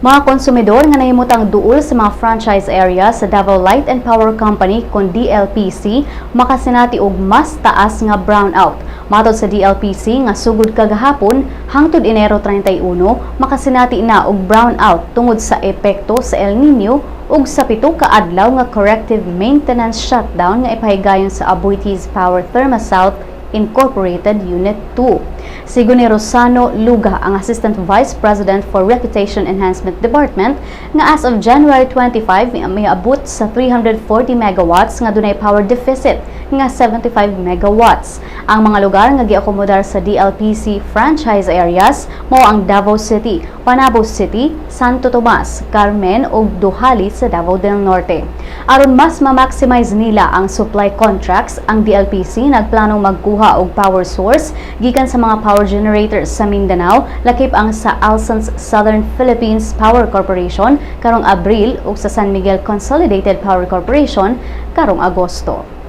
Mga konsumidor nga nahimutang duol sa mga franchise area sa Davao Light and Power Company kon DLPC makasinati og mas taas nga brownout. Matod sa DLPC nga sugod kagahapon hangtod Enero 31, makasinati na og brownout tungod sa epekto sa El Nino ug sa 7 ka adlaw nga corrective maintenance shutdown nga ipahigayon sa Aboitiz Power Therma South Incorporated Unit 2. Sigon ni Rosano Luga, ang Assistant Vice President for Reputation Enhancement Department, nga as of January 25, may abot sa 340 megawatts nga dunay power deficit nga 75 megawatts. Ang mga lugar nga giakomodar sa DLPC franchise areas mao ang Davao City, Panabo City, Santo Tomas, Carmen ug Dujali sa Davao del Norte. Aron mas ma-maximize nila ang supply contracts, ang DLPC nagplanong magkuha og power source gikan sa mga power generators sa Mindanao, lakip ang sa Alsons Southern Philippines Power Corporation karong Abril ug sa San Miguel Consolidated Power Corporation karong Agosto.